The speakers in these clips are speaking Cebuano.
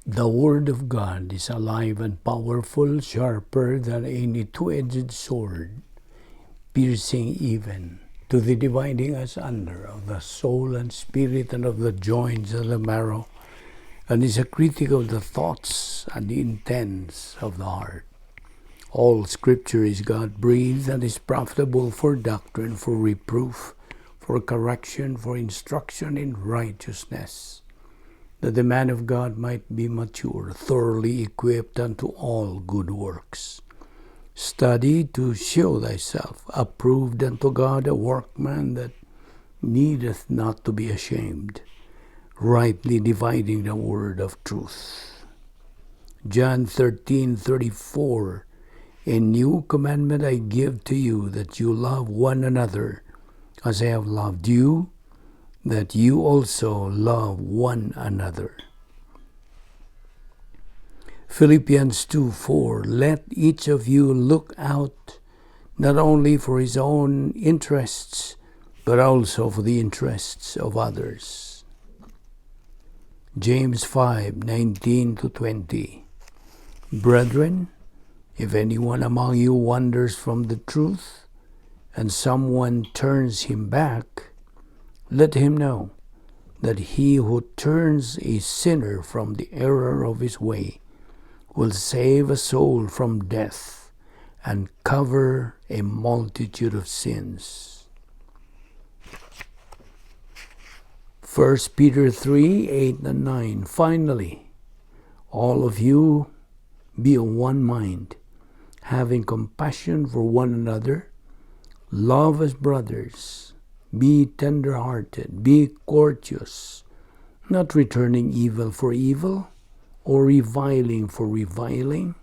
The Word of God is alive and powerful, sharper than any two-edged sword, piercing even to the dividing asunder of the soul and spirit and of the joints and the marrow, and is a critic of the thoughts and the intents of the heart. All Scripture is God-breathed and is profitable for doctrine, for reproof, for correction, for instruction in righteousness, that the man of God might be mature, thoroughly equipped unto all good works. Study to show thyself approved unto God, a workman that needeth not to be ashamed, rightly dividing the word of truth. John 13:34, "A new commandment I give to you, that you love one another, as I have loved you, that you also love one another." Philippians 2:4, "Let each of you look out not only for his own interests, but also for the interests of others." James 5:19 to 20, "Brethren, if anyone among you wanders from the truth, and someone turns him back, let him know that he who turns a sinner from the error of his way will save a soul from death and cover a multitude of sins." 1 Peter 3:8 and 9, "Finally, all of you be of one mind, having compassion for one another, love as brothers, be tender-hearted, be courteous, not returning evil for evil, or reviling for reviling,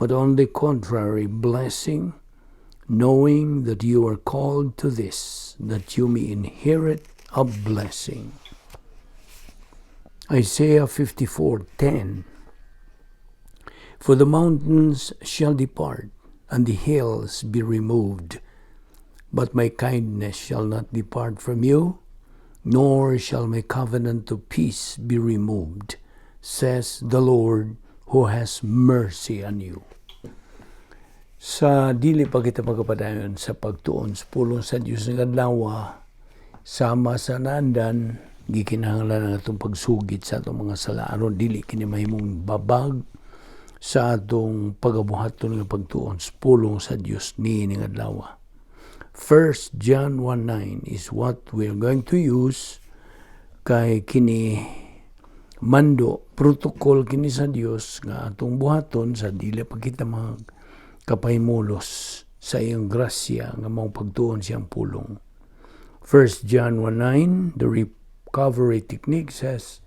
but on the contrary, blessing, knowing that you are called to this, that you may inherit a blessing." Isaiah 54:10, "For the mountains shall depart, and the hills be removed, but my kindness shall not depart from you, nor shall my covenant of peace be removed, says the Lord who has mercy on you." Sa dili pa kita magkapadayon sa pagtuon sa pulong sa Dios ng adlaw, sama sa naandan, gikinahanglan ang atong pagsugit sa atong mga sala aron dili kini mahimong babag sa atong pagabuhaton nga pagtuon sa pulong sa Dios niining adlaw. 1 John 1:9 is what we are going to use kay kini mando protocol kini sa Dios nga atong buhaton sa dili pa kita magkapahimulos sa iyang grasya nga maong pagtuon siyang pulong. 1 John 1:9, the recovery technique says,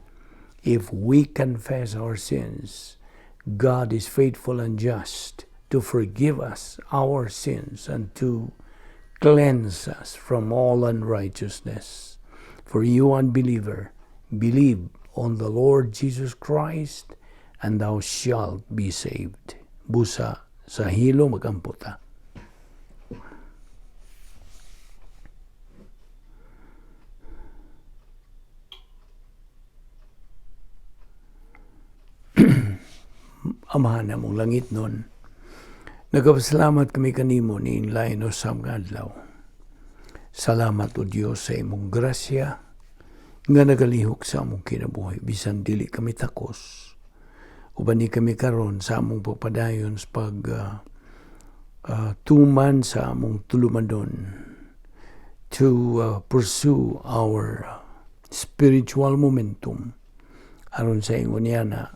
"If we confess our sins, God is faithful and just to forgive us our sins and to cleanse us from all unrighteousness. For you, unbeliever, believe on the Lord Jesus Christ, and thou shalt be saved." Busa sa hilo magampo ta. Amahan namong langitnon, nagapasalamat kami kanimo niining lain usab nga adlaw. Salamat, O Dios, sa imong grasya nga nagalihok sa among kinabuhi bisan dili kami takos. Uban ni kami karon sa among pagpadayon sa pag tuman sa among tulumanon to pursue our spiritual momentum aron sa ingon niya na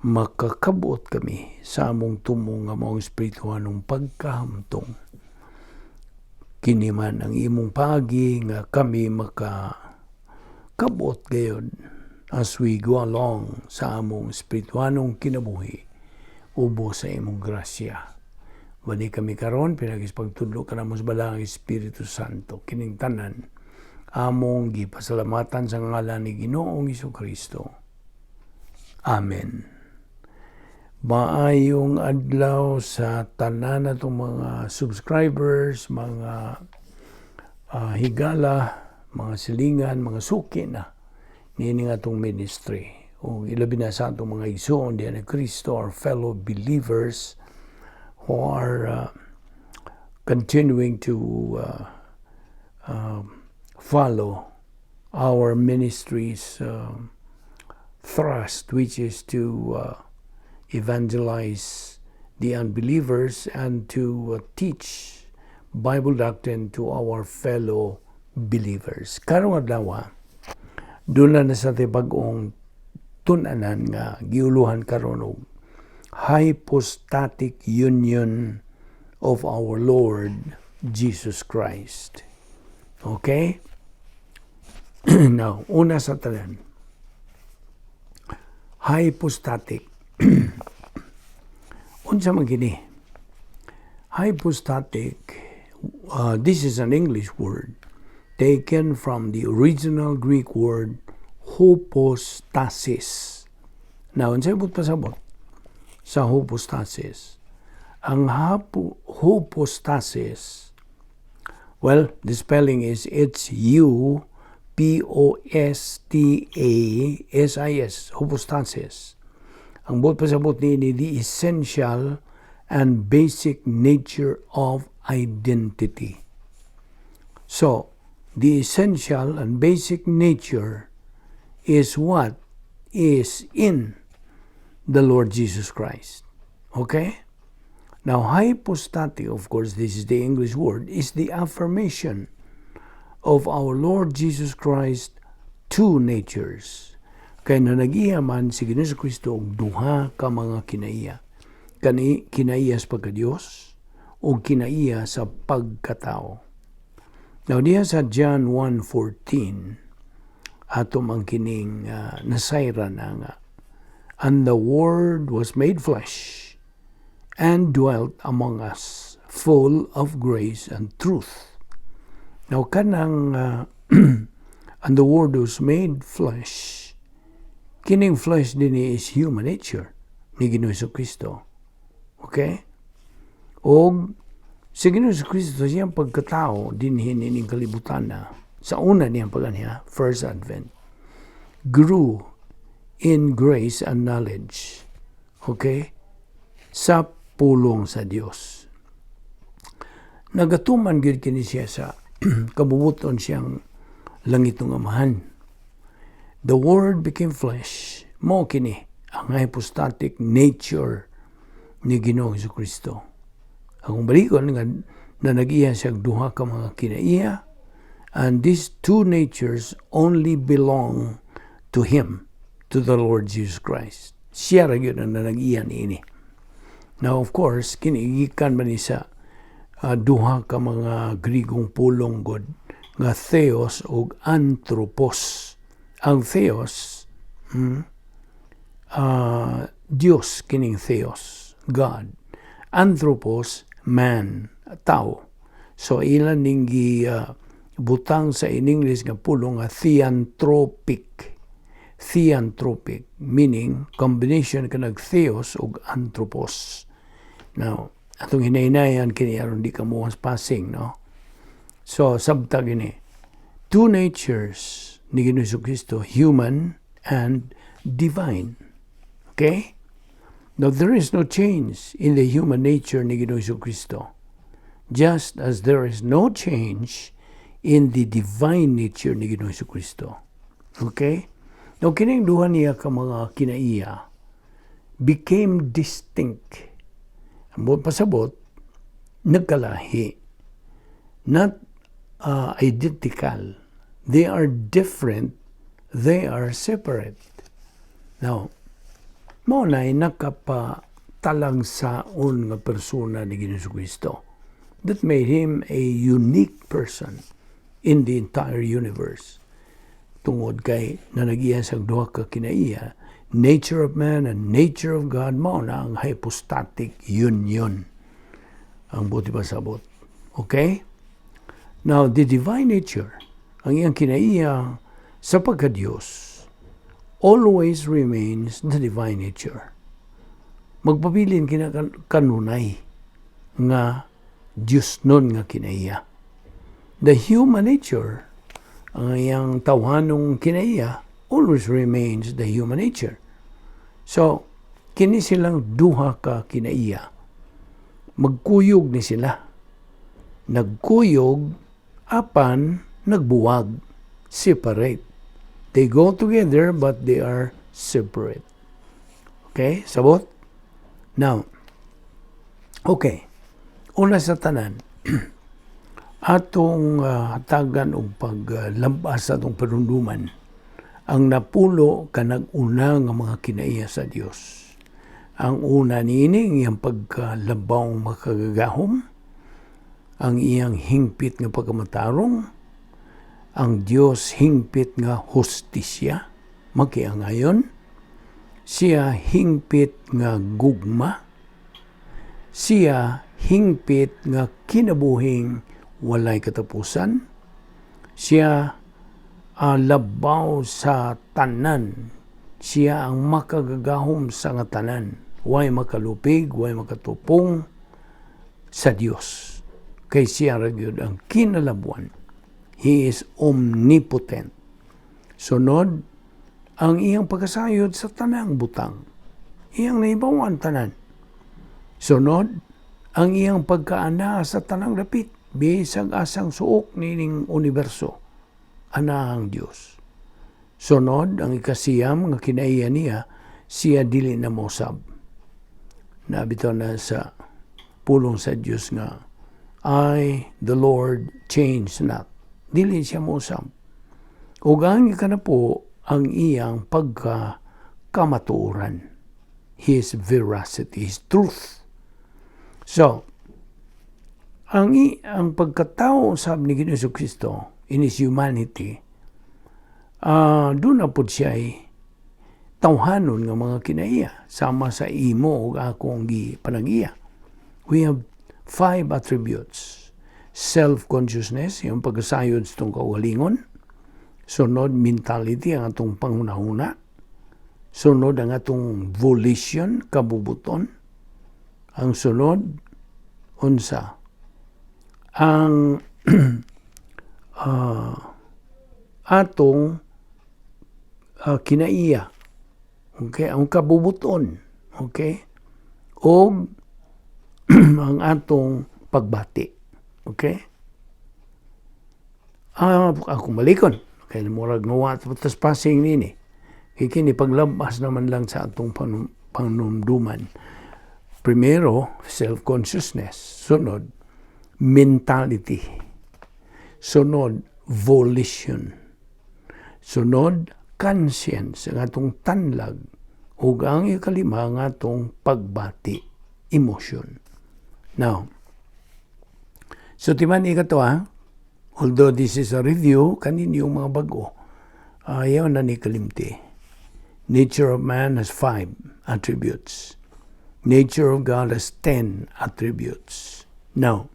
makakabot kami sa among tumong nga maong espirituhanong pagkahamtong. Kini man ang imong paagi nga kami makakabot gayod as we go along sa among espirituhanong kinabuhi ubos sa imong grasya. Bani kami karon pinaagi sa pagtudlo kanamo sa Balaang Espiritu Santo. Kining tanan among gipasalamatan sa ngalan ni Ginoong Kristo. Amen. Maayong adlaw sa tanan natong mga subscribers, mga higala, mga silingan, mga suki na niini atong ministry. O ilabi na sa atong mga igsoon diyan ni Kristo, our fellow believers who are continuing to follow our ministry's thrust, which is to evangelize the unbelievers and to teach Bible doctrine to our fellow believers. Karong adlaw, duna na sa bag-ong tun-anan nga giuluhan karon og hypostatic union of our Lord Jesus Christ. Okay? Now, una sa tanan, hypostatic. Unsa man kini? Hypostatic, this is an English word taken from the original Greek word hypostasis. Now, unsay buot pasabot sa hypostasis? Ang hypostasis, well, the spelling is hypostasis, hypostasis. Ang buot pasabot niini, the essential and basic nature of identity. So, the essential and basic nature is what is in the Lord Jesus Christ. Okay? Now, hypostatic, of course, this is the English word, is the affirmation of our Lord Jesus Christ two natures. Kay nanag-iya man si Ginoong Kristo og duha ka mga kinaiya. Kani kinaiya sa pagka-Dios o kinaiya sa pagkatao. Now, diha sa John 1:14, ato man kining nasayran na nga, "And the Word was made flesh and dwelt among us, full of grace and truth." Now, kanang "and the Word was made flesh," kining flesh dinhi is human nature ni Ginoong Kristo. Okay? Og si Ginoong Kristo, siyang pagkatao dinhi nining kalibutan na sa una niyang paganhi, first advent, grew in grace and knowledge. Okay? Sa pulong sa Dios. Nagatuman gyud kini siya sa kabubuton siyang langitnong Amahan. The Word became flesh. Mao kini ang hypostatic nature ni Ginoong Kristo. Ang balikon nga na nag-iya siya duha ka mga kinaiya, and these two natures only belong to Him, to the Lord Jesus Christ. Siya ra gyud ang nag-iya niini. Now, of course, kini gikan man ni sa duha ka mga Grigong pulong god nga theos ug anthropos. Ang theos, Dios kining theos, God. Anthropos, man, tao. So ilan ning gi butang sa in English nga pulong nga theanthropic. Theanthropic meaning combination kanag theos ug anthropos. Now, atong hinaynayan kini aron di ka mo passing, no? So, sabta gini. Two natures ni Ginoong Kristo, human and divine. Okay? Now, there is no change in the human nature ni Ginoong Kristo, just as there is no change in the divine nature ni Ginoong Kristo. Okay? Now, kining duha niya ka mga kinaiya became distinct. Ang buot pasabot, nagkalahi. Not identical. They are different. They are separate. Now, mao na nakapatalangsaon nga persona ni Ginoong Kristo. That made him a unique person in the entire universe. Tungod kay nanagiya sa duha ka kinaiya, nature of man and nature of God, mao na ang hypostatic union. Ang buot pasabot. Okay? Now, the divine nature, ang iyang kinaiya sa pagka-Diyos, always remains the divine nature. Magpabilin kina kanunay nga Diyos nun nga kinaiya. The human nature, ang iyang tawhanong kinaiya, always remains the human nature. So, kini silang duha ka kinaiya. Magkuyog ni sila. Nagkuyog apan nagbuwag. Separate. They go together but they are separate. Okay? Sabot? Now, okay. Una sa tanan, atong hatagan og paglambas sa atong panunduman ang napulo ka nag-una nga mga kinaiya sa Dios. Ang una niini, ang iyang pagkalabaw makagagahom, ang iyang hingpit nga pagkamatarong, ang Dios hingpit nga hustisya, makiangayon, siya hingpit nga gugma, siya hingpit nga kinabuhing walay katapusan, siya labaw sa tanan, siya ang makagagahom sa nga tanan, way makalupig, way makatupong sa Dios. Kay siya ra gyud ang kinalabuan. He is omnipotent. Sunod, ang iyang pagkasayod sa tanang butang. Iyang nahibawan tanan. Sunod, ang iyang pagkaana sa tanang dapit, bisag asang suok nining universo, ana ang Dios. Sunod, ang ikasiyam nga kinaiya niya, siya dili na mosab. Nabitaw na sa pulong sa Dios nga, "I, the Lord, change not." Dili siya mosab. Ug ang ikanapo, ang iyang pagka kamatuoran. His veracity, His truth. So, ang pagkatao sab ni Ginoong Kristo in His humanity, doon na pod siya ay tawhanon nga mga kinaiya sama sa imo ug akong gipanag-iya. We have five attributes. Self-consciousness, yung pagkasayod sa itong kaugalingon. Sunod, mentality, ang atong panghunahuna. Sunod, ang atong volition, kabubuton. Ang sunod, unsa? Ang atong kinaiya. Okay? Ang kabubuton. Okay? O ang atong pagbati. Okay? Akong balikon. Okay, murag nguwa tas passing nini. Kay kini paglabas naman lang sa atong panumduman. Primero, self-consciousness. Sunod, mentality. Sunod, volition. Sunod, conscience, ang atong tanlag. Ug ang ikalima, ang atong pagbati, emotion. Now, so timan ikato ha, although this is a review, kanin yung mga bago, ayaw na ni kalimti. Nature of man has five attributes. Nature of God has 10 attributes. Now,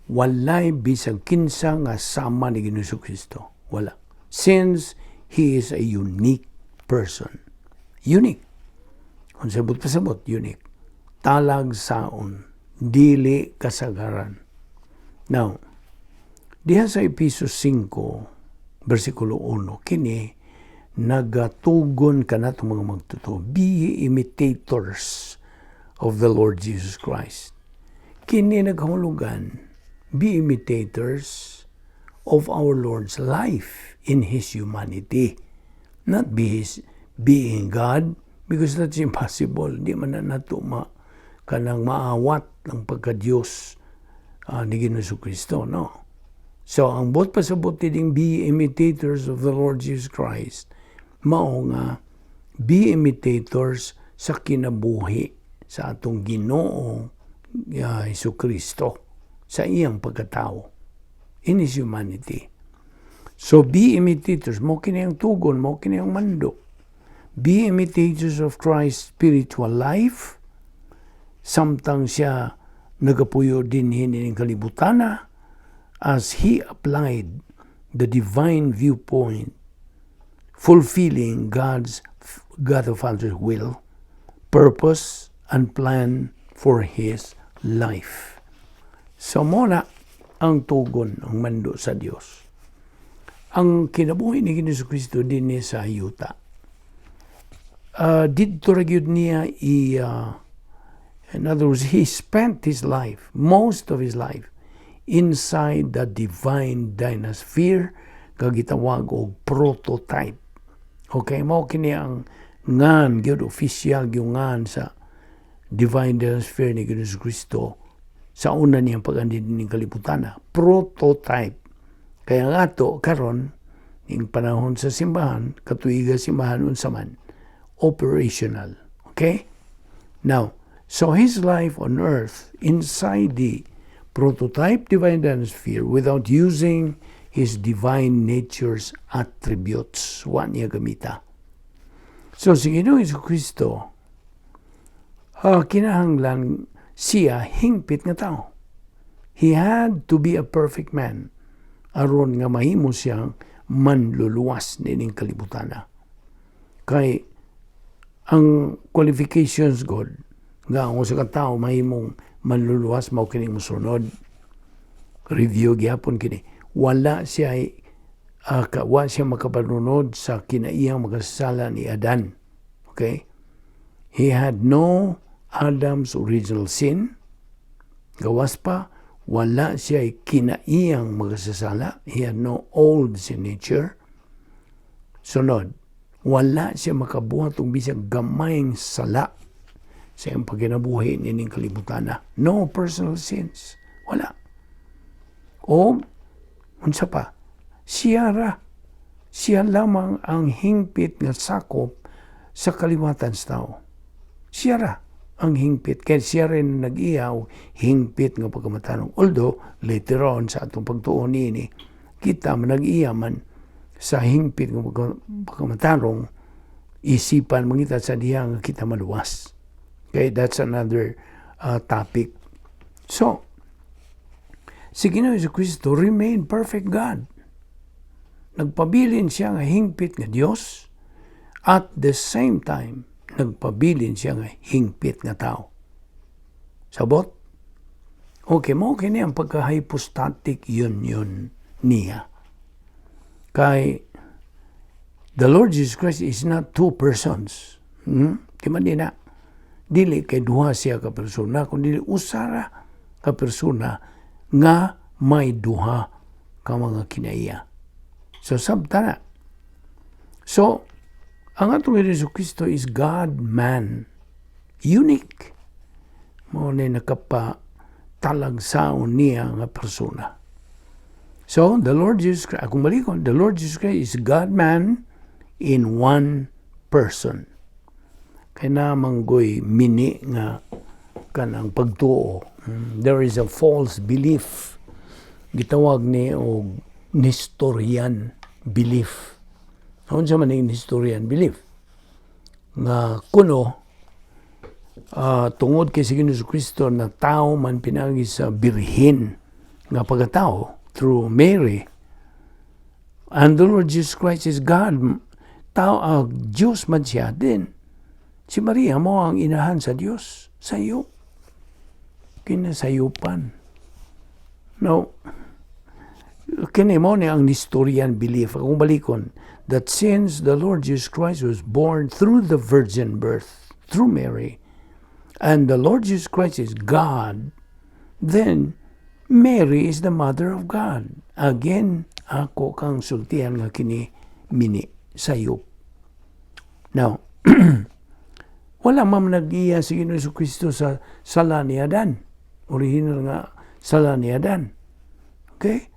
walay bisag kinsa nga sama ni Ginoong Kristo. Wala. Since He is a unique person. Unique. Kung sabot pasabot, unique. Talagsaon. Dili kasagaran. Now, diha sa Epeso 5, versikulo 1, kini nagatugon kanatong mga magtotoo. "Be ye imitators of the Lord Jesus Christ." Kini naghulugan, be imitators of our Lord's life in His humanity. Not be His being God, because that's impossible. Di man na nato ma, kanang maawat ng pagka-Diyos ni Ginoong Kristo, no? So, ang buot pasabot ding "be imitators of the Lord Jesus Christ," mao nga be imitators sa kinabuhi sa atong Ginoo Hesus Kristo sa iyang pagkatao in His humanity. So be imitators, mo kini ang tugon, mo kini ang mando. Be imitators of Christ's spiritual life, samtang siya nagapuyo dinhi ning kalibutana, as He applied the divine viewpoint, fulfilling God the Father's will, purpose, and plan for His life. So mo na ang tugon, ang mando sa Dios. Ang kinabuhi ni Ginoong Kristo dinhi sa yuta, didto ra gyud niya i in other words, he spent his life, most of his life, inside the divine dynasphere nga gitawag og prototype. Okay, mao kini ang ngan gyud, official gyud ngan sa divine dynasphere ni Ginoong Kristo sa una niyang pag-andi ning kalibutan, prototype. Kaya nga ato karon ning panahon sa simbahan, katuiga simbahan, unsa man operational. Okay? Now, so his life on earth inside the prototype divine sphere without using his divine nature's attributes. Wa niya gamita. So si Ginoong Kristo, kinahanglan siya hingpit nga tao. He had to be a perfect man aron nga mahimo siyang manluluwas nining kalibutan. Kay ang qualifications God nga ang usa ka tawo mahimong manluluwas mao kining mosunod. Review gyapon kini. Wala siya wa siya makapanunod sa kinaiyang makasasala ni Adan. Okay? He had no Adam's original sin. Gawas pa, wala siya kinaiyang makasasala. He had no old sin nature. Sunod, wala siya makabuhat og bisag gamayng sala sa iyang pagkinabuhi nining kalibutan. No personal sins. Wala. O, unsa pa, siya ra. Siya lamang ang hingpit nga sakop sa kaliwatan sa tao. Siya ra ang hingpit. Kaya siya rin nag-iya og hingpit nga pagkamatarong. Although, later on sa atong pagtuon niini, kita man nag-iya man sa hingpit nga pagkamatarong, isipan mangita sa diha nga kita maluwas. Okay, that's another topic. So, si Ginoong Kristo remained perfect God. Nagpabilin siya nga hingpit nga Dios, at the same time, nagpabilin siya nga hingpit nga tao. Sabot? Okay, mao kini ang pagka-hypostatic union niya. Kay the Lord Jesus Christ is not two persons. Di man di na. Dili kay duha siya ka persona, kundi usara ka persona nga may duha ka mga kinaiya. So sabta na. So, ang atong Hesus Kristo is God-man. Unique. Mao ni nakapa talagsaon niya nga persona. So, the Lord Jesus Christ, akong balikon, the Lord Jesus Christ is God-man in one person. Kay namanggoy mini nga kanang pagtuo. There is a false belief. Gitawag ni og Nestorian belief. Unsa man ang Nestorian belief? Nga kuno tungod kay si Ginoong Kristo na tao man pinagi sa birhen nga pagkatao through Mary, and the Lord Jesus Christ is God, tao, Diyos man siya din, si Maria mao ang inahan sa Diyos. Sayo kinasayupan. No, kini mao ni ang Nestorian belief. Akong balikon, that since the Lord Jesus Christ was born through the virgin birth, through Mary, and the Lord Jesus Christ is God, then Mary is the mother of God. Again, ako kang sultihan nga kini mini sayop. Now, wala man nag-iya si Ginoong Kristo sa sala ni Adan. Original nga sala ni Adan. Okay?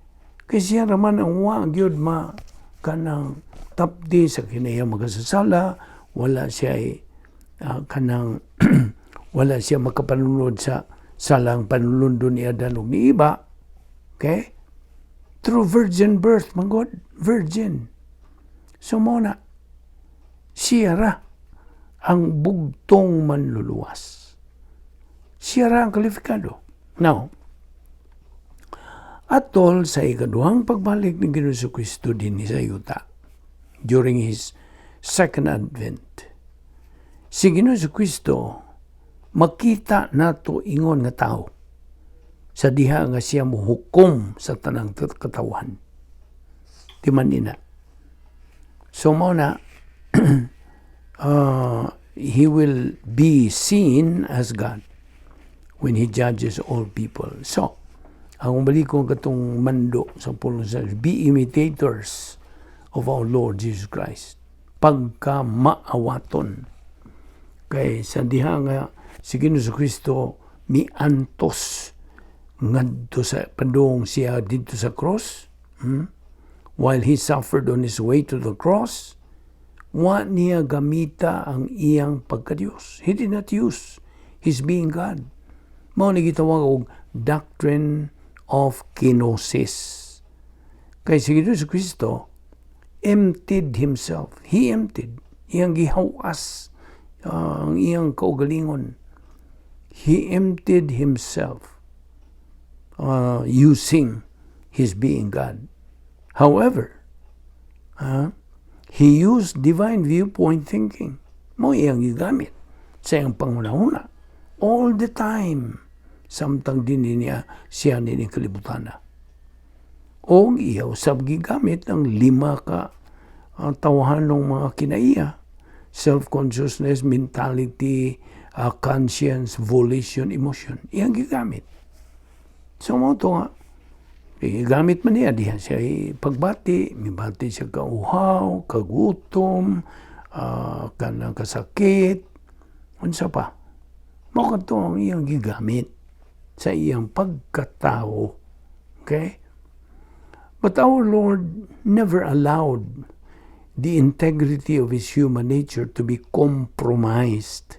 Kay siya raman ang wa gyud ma kanang tapdi sa kinahiyang makasasala, wala siya kanang wala siya makapanunod sa salang panulundo ni Adan ug ni Eva. Okay? Through virgin birth, man God, virgin. So mao na, siya ra ang bugtong manluluwas. Siya ra ang kalifikado. Now, atol sa ikaduhang pagbalik ni Ginoong Kristo dinhi sa yuta, during His second advent, si Ginoong Kristo makita nato ingon nga tao sa diha nga siya muhukom sa tanang katawhan. Di man ina. So mao na he will be seen as God when he judges all people. So, ang balik ko katong mando sa pulong sa, be imitators of our Lord Jesus Christ. Pagka maawaton. Kay sa diha nga si Ginoong Kristo miantos ngadto sa padung siya didto sa cross, While he suffered on his way to the cross, wa niya gamita ang iyang pagkadiyos. He did not use his being God. Mao ni gitawag og doctrine of kenosis. Kay si Jesus Kristo emptied himself. He emptied. Iyang gihawas ang iyang kaugalingon. He emptied himself using his being God. However, he used divine viewpoint thinking. Mao iyang gigamit sa iyang panghunahuna all the time samtang dinhi niya siya nining kalibutan. O iya usab gigamit ang lima ka tawahanong mga kinaiya: self-consciousness, mentality, conscience, volition, emotion. Iyang gigamit. So mao to nga, gigamit man niya diha siya pagbati, mibati siya kauhaw, kagutom, kanang kasakit, unsa pa. Mao kadto ang iyang gigamit sa iyang pagkatao. Okay? But our Lord never allowed the integrity of his human nature to be compromised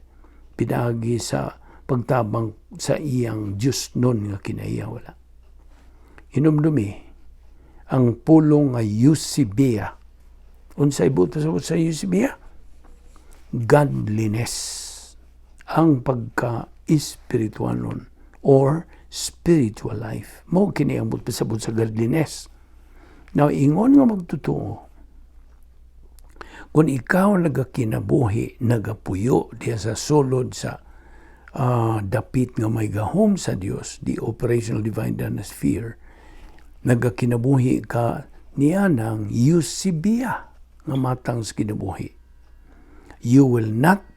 pinaagi sa pagtabang sa iyang Diyosnon nga kinaiya. Wala. Hinumdumi ang pulong nga eusebeia. Unsay buot sa eusebeia? Godliness. Ang pagka-espiritualon or spiritual life. Mao kini ang buot pasabot sa godliness. Now, ingon nga magtotoo, kung ikaw nagakinabuhi, nagapuyo diya sa sulod sa dapit nga may gahom sa Dios, the operational divine sphere, nagakinabuhi ka niya ng eusebeia nga matang sa kinabuhi. You will not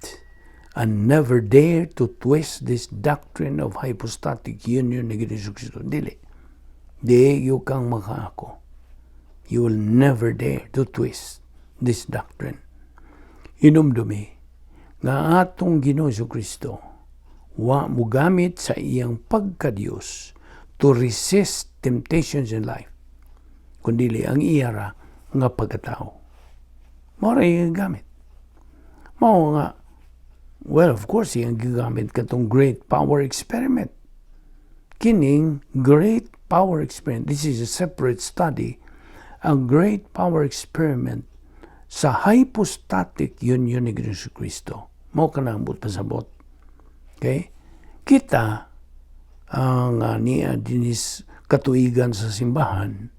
and never dare to twist this doctrine of hypostatic union ni Ginoong Kristo. Dili. Di gyud kang makaako. You will never dare to twist this doctrine. Hinumdumi nga atong Ginoo Kristo wa mugamit sa iyang pagkadiyos to resist temptations in life, kundili ang iyara nga pagkatao. Mao ra iyang gamit. Mao nga, well, of course, iyang gigamit katong great power experiment. Kining great power experiment, this is a separate study, ang great power experiment sa hypostatic union ni Jesu Kristo. Mao kana ang pasabot. Okay? Kita ang niya dinis katuigan sa simbahan,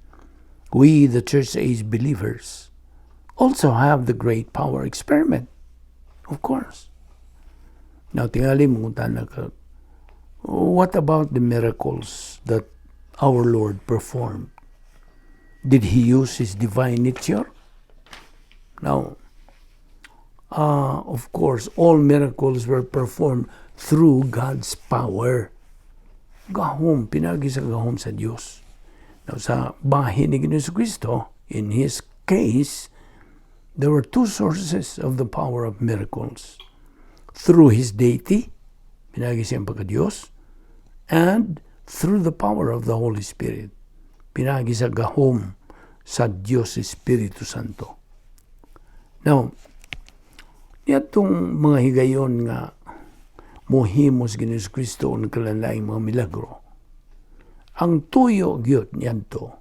we, the church age believers, also have the great power experiment. Of course. Now, tingali mo kung ka, what about the miracles that our Lord performed? Did He use His divine nature? Now, of course, all miracles were performed through God's power. Gahom, pinaagi sa gahom sa Diyos. Now, sa bahin ni Ginoong Kristo, in His case, there were two sources of the power of miracles. Through His deity, pinaagi siyang pagka-Diyos, and through the power of the Holy Spirit, pinaagi sa gahom sa Diyos Espiritu Santo. Now, niadtong mga higayon nga mohimo si Ginoong Kristo og nagkalain mga milagro, ang tuyo gyud niadto,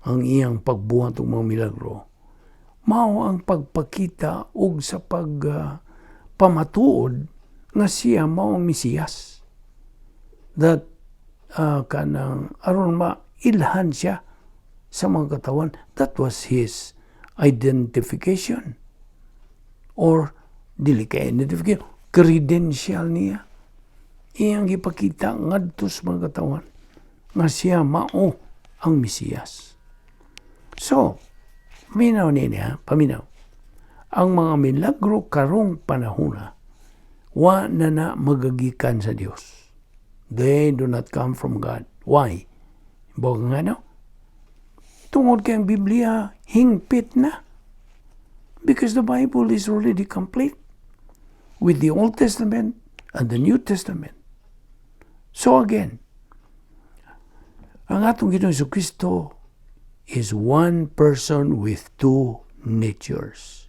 ang iyang pagbuhat og mga milagro, mao ang pagpakita og sa pag pamatuod nga siya mao ang Mesiyas. That kanang aron mailhan siya sa mga katawan. That was his identification. Or dili kay identification, credential niya. Iyang gipakita ngadto sa mga katawan nga siya mao ang Mesiyas. So, minaw niya, paminaw. Ang mga milagro karong panahona, wa na na magagikan sa Dios. They do not come from God. Why? Baga nga no? Tungod kay ang Biblia, hingpit na. Because the Bible is already complete with the Old Testament and the New Testament. So again, ang atong Ginoong Kristo is one person with two natures.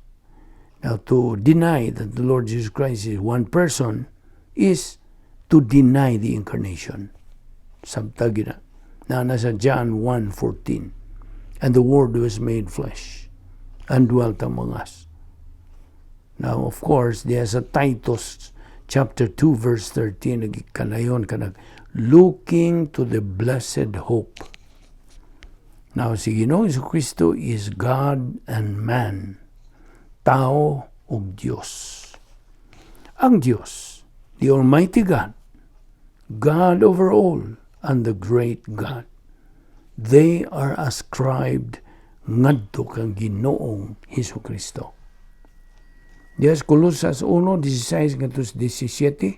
Now, to deny that the Lord Jesus Christ is one person is to deny the incarnation. Sabtag na. Na nasa John 1:14. "And the Word was made flesh and dwelt among us." Now, of course, there's a Titus chapter 2 verse 13, nagkanayon kanag "looking to the blessed hope." Now, si Ginoong Kristo is God and man. Tao ug Dios. Ang Dios, the Almighty God, God over all, and the great God. They are ascribed ngadto kang Ginoong Hesus Kristo. Yes, Colosas 1:16 ngadto 17.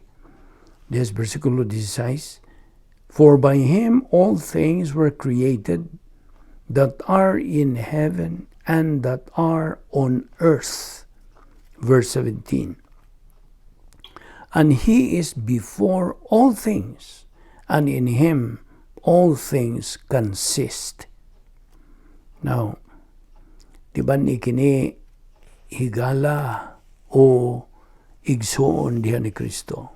Yes, versikulo 16. "For by him all things were created that are in heaven and that are on earth." Verse 17. "And he is before all things, and in him all things consist." Now, di ba ni kini higala o igsuon diha ni Kristo?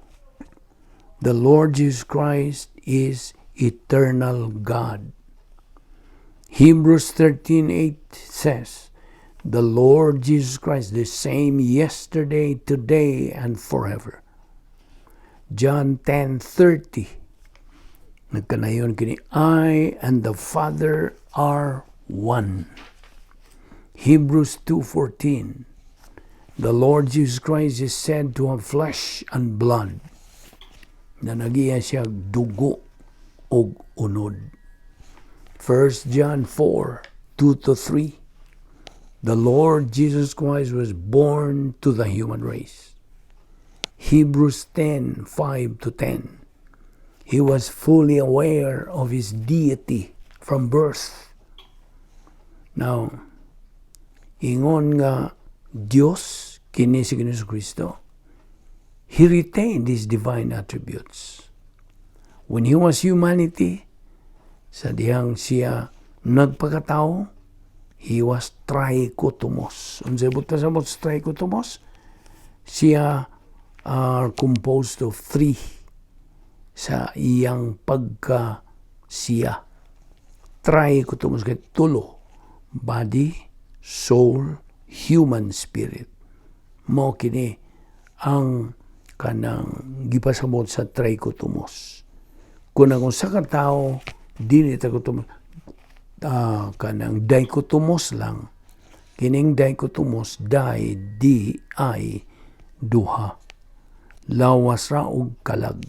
The Lord Jesus Christ is eternal God. Hebrews 13:8 says, "The Lord Jesus Christ, the same yesterday, today, and forever." John 10:30, nagkanayon kini, "I and the Father are one." Hebrews 2:14, the Lord Jesus Christ is said to have flesh and blood. Na nagiya siya dugo og unod. 1 John 4:2 to 3, the Lord Jesus Christ was born to the human race. Hebrews 10:5 to 10, he was fully aware of his deity from birth. Now, ingon nga Dios kini si Ginoong Kristo, he retained his divine attributes. When he was humanity, sa dihang siya nagpakatao, he was trichotomos. Unsay buta sa mot trichotomos? Siya are composed of three sa iyang pagka siya. Trichotomos kay tulo. Body, soul, human spirit. Mao kini ang kanang gipasamot sa trichotomos. Kung ang usa ka tawo dili trichotomos, kanang dichotomos lang. Kining dichotomos, di, D, I, duha. Lawas ra og kalag.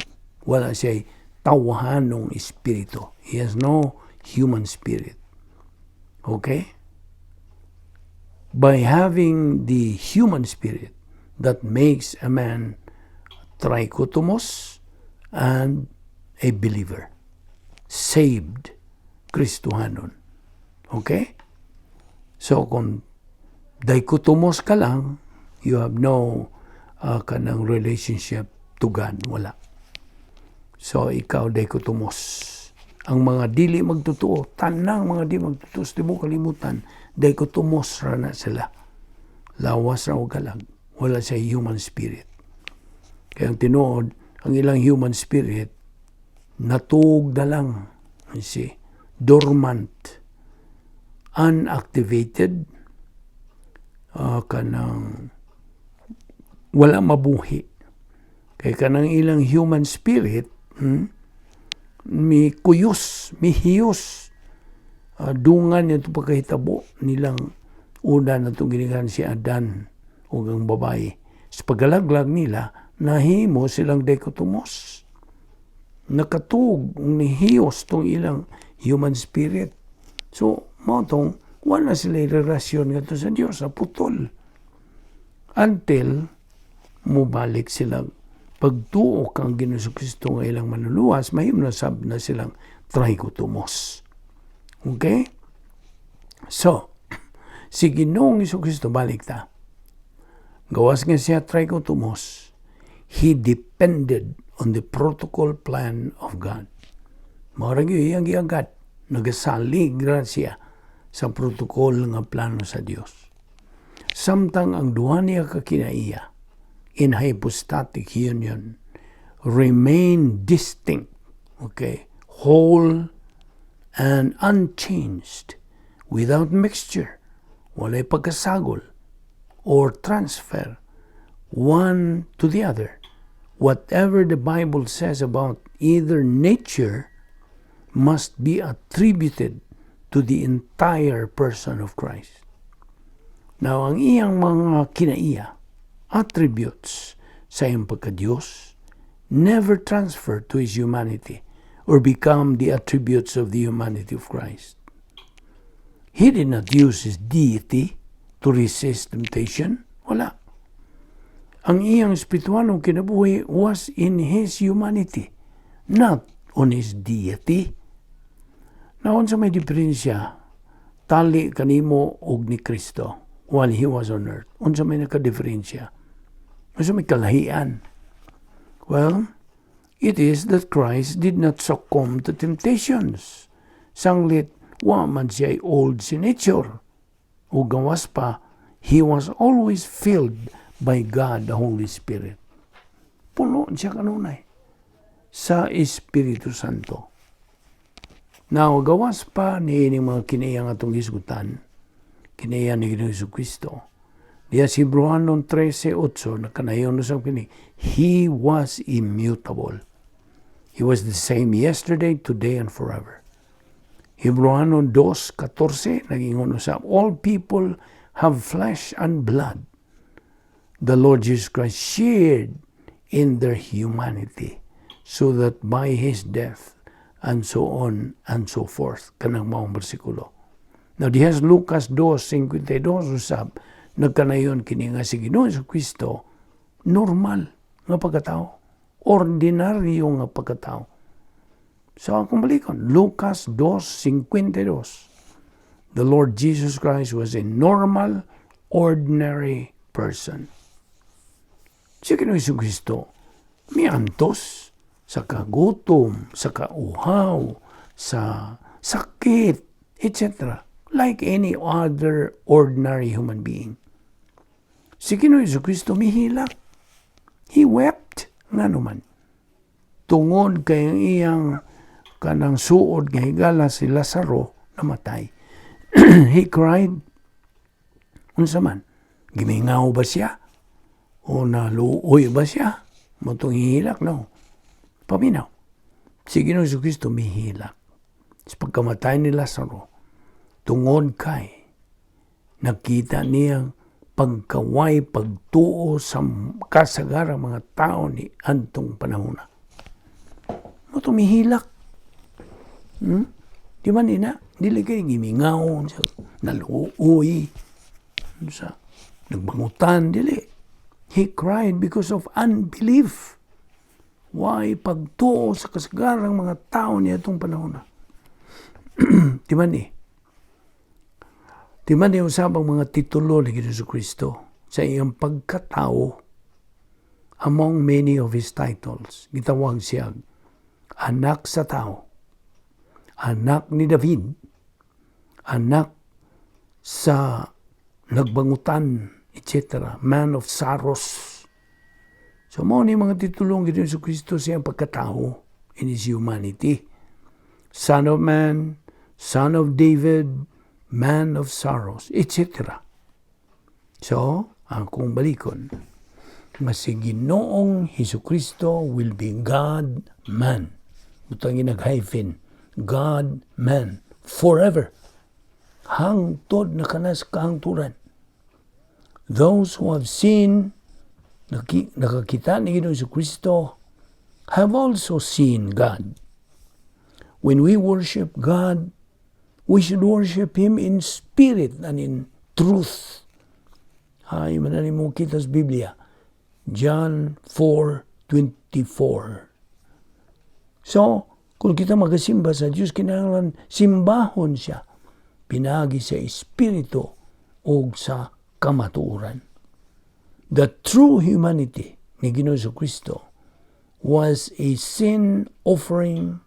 Wala siya tawhanong espiritu. He has no human spirit. Okay? By having the human spirit, that makes a man trichotomos and a believer. Saved Kristohanon. Okay? So kung dichotomos ka lang, you have no kanang relationship to God. Wala. So ikaw dichotomos. Ang mga dili magtotoo, tanang mga di magtotoo sa tibuok kalibutan, dichotomos ra na sila. Lawas ra og kalag. Wala siya human spirit. Kaya ang tinuod, ang ilang human spirit, natug na lang. You see? Dormant. Unactivated. Kanang wala mabuhi. Kay kanang ilang human spirit, mi kuyos, mi hiyos. Dungan nito pagkahitabo nilang una na itong ginikan si Adan ug ang babae. Sa pagkalaglag nila, nahimo silang dichotomos. Nakatug, nihiyos tong ilang human spirit. So, mao tong Wala sila relasyon ngadto sa Dios, putol. Until mubalik sila pagtuo kang Ginoong Kristo nga ilang manluluwas, mahimo na sab na silang trichotomos. Okay? So, si Ginoong Kristo, balik ta. Gawas nga siya trichotomos, he depended on the protocol plan of God. Mao ra gyud iyang giagad. Nagasalig ra siya sa protocol nga plano sa Dios. Samtang ang duha niya ka kinaiya in hypostatic union remain distinct, okay, whole and unchanged, without mixture, walay pagkasagol or transfer one to the other. Whatever the Bible says about either nature must be attributed to the entire person of Christ. Now, ang iyang mga kinaiya, attributes sa iyang pagka-Diyos, never transfer to his humanity or become the attributes of the humanity of Christ. He did not use his deity to resist temptation. Wala. Ang iyang espiritualong kinabuhi was in his humanity, not on his deity. Now, unsa may diferensya tali kanimo og ni Kristo while he was on earth? Unsa may nakadiferensya? Unsa may kalahian? Well, it is that Christ did not succumb to temptations. Sanglit, wa man siya old si nature. O gawas pa, he was always filled by God the Holy Spirit. Puno siya kanunay sa Espiritu Santo. Now, gawas pa ni ini mga kinaiya nga atong hisgutan, kinaiya ni Ginoong Kristo. Diya si Hebreohanon 13:8, nakanayon na sa kini, he was immutable. He was the same yesterday, today, and forever. Hebreohanon 2:14, nag-ingon sa all people have flesh and blood. The Lord Jesus Christ shared in their humanity so that by His death, and so on and so forth. Kanang maong bersikulo. Now, diha sa Lucas 2:52 usab, nagkanayon kini nga si Ginoong Kristo normal nga pagkatao. Ordinaryo nga pagkatao. So akong balikon, Lucas 2:52. The Lord Jesus Christ was a normal, ordinary person. Si Ginoong Kristo, miantos sa kagutom, sa kauhaw, sa sakit, etc. Like any other ordinary human being. Si Ginoong Kristo mihilak. He wept nga naman. Tungod kay ang iyang kanang suod nga higala si Lazaro namatay. He cried. Unsa man? Gimingaw ba siya? O naluoy ba siya? Mao tong hihilak? No. Paminaw. Si Ginoong Kristo mihilak. Sa pagkamatay ni Lazaro, tungod kay nakita niya pagkaway, pagtuo sa kasagarang mga tao ni antong panahona. Mao to mihilak. Di man ina, dili kay gimingaw, sa naluoy, sa nagbangutan, dili. He cried because of unbelief. Why pagtuo sa kasagarang mga tao niya itong panahon na. Di man eh. Di man eh usab ang mga titulo ni Jesu Kristo sa iyang pagkatao. Among many of his titles, gitawag siya anak sa tao, anak ni David, anak sa nagbangutan, etc. Man of Sorrows. So mao ni mga titulong Jesu Kristo sa iyang pagkatao in his humanity. Son of Man, Son of David, Man of Sorrows, etc. So, ang kong balikon, nga si Ginoong Hesus Kristo will be God man. Butang nag-hyphen. God man. Forever. Hangtod na kanas kahangturan. Those who have seen, nakakita ni Ginoong Hesus Kristo, have also seen God. When we worship God, we We should worship Him in spirit and in truth. Hay man na mo kita sa Biblia. John 4:24. So, kung kita magasimba sa Diyos, kinahanglan simbahon siya pinaagi sa espiritu o sa kamatuoran. The true humanity ni Ginoong Kristo was a sin offering,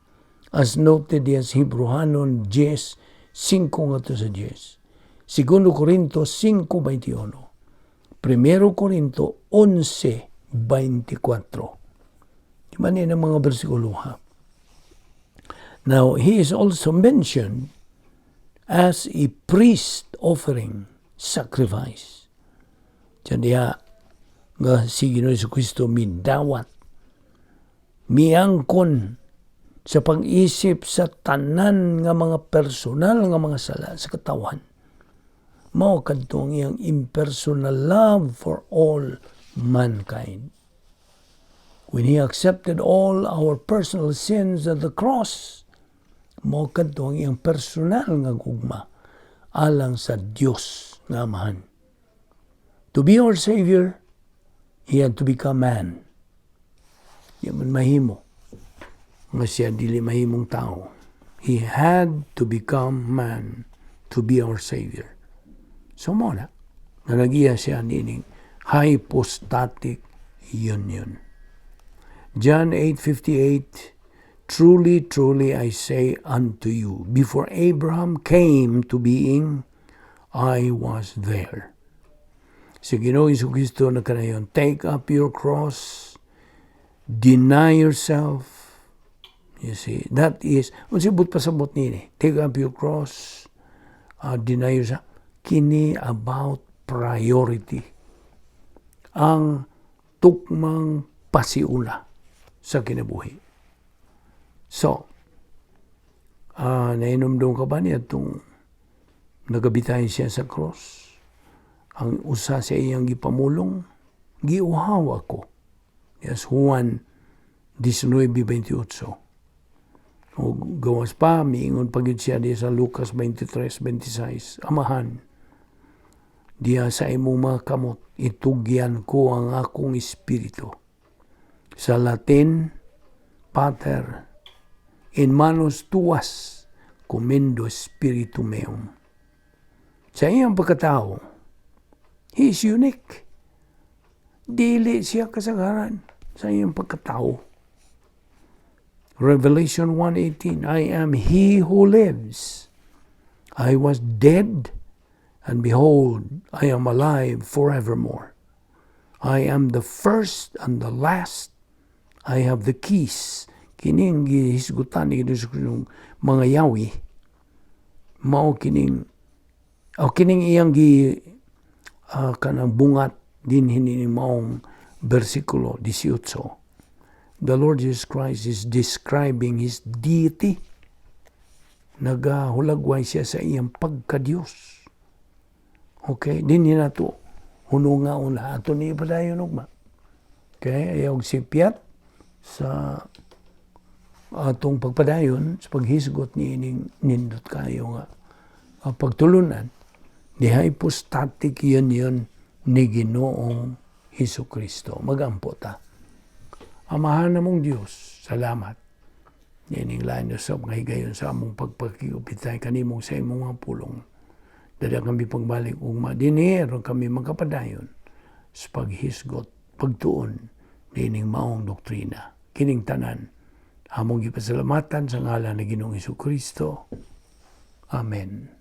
as noted as Hebreohanon 10, 5 ngadto sa 10. Segundo Corinto 5:21. Primero Corinto 11:24. Di ba ni ang mga bersikulo, ha? Now, he is also mentioned as a priest offering sacrifice. Diyan diha nga si Ginoong Kristo midawat, miangkon sa pag-isip sa tanan nga mga personal nga mga sala sa katawan. Mao kadto ang iyang impersonal love for all mankind. When He accepted all our personal sins at the cross, mao kadto ang iyang personal nga gugma alang sa Dios nga Amahan. To be our Savior, He had to become man. Di man mahimo nga siya dili mahimong tao. He had to become man to be our Savior. So mao na, nga nagiya siya nining hypostatic union. John 8:58. "Truly, truly, I say unto you, before Abraham came to being, I was there." Si Ginoong Kristo na kanayon, take up your cross, deny yourself. You see, that is, unsa buot pasabot nini? Take up your cross, deny yourself. Kini about priority. Ang tukmang pasiuna sa kinabuhi. So, nainomdom ka ba niya itong nagabitay siya sa cross? Ang usa sa iyang gipamulong, "Giuhaw ako." Yes, Juan 19:28. O gawas pa, miingon pa gyud siya di sa Lucas 23:26, "Amahan, diha sa imong mga kamot, itugyan ko ang akong espiritu." Sa Latin, "Pater, in manus tuas commendo spiritum meum." Sa iyang pagkatao, he is unique. Dili siya kasagaran sa iyang pagkatao. Revelation 1:18, "I am he who lives. I was dead, and behold, I am alive forevermore. I am the first and the last. I have the keys." Kining gihisgutan ni Kristo mga yawi, mao kining o kining iyang gi kanang bungat din hini maong bersikulo 18. The Lord Jesus Christ is describing His deity. Nagahulagway siya sa iyang pagka-Diyos. Okay, din nato hununga una ato ni ipadayon ugma. Okay, ayaw sipyat sa atong pagpadayon sa paghisgot ni ining nindot kayo nga pagtulunan ni hypostatic union ni Ginoong Hesus Kristo. Magampo ta. Amahan namong Dios, salamat. Niining lain sa mga higayon sa among pagpakigupitay kanimong sa imong mga pulong. Dada kami pagbalik ugma dinhi aron kami magkapadayon sa paghisgot, pagtuon niining maong doktrina. Kining tanan among gipasalamatan sa ngalan ni Ginoong Hesus Kristo. Amen.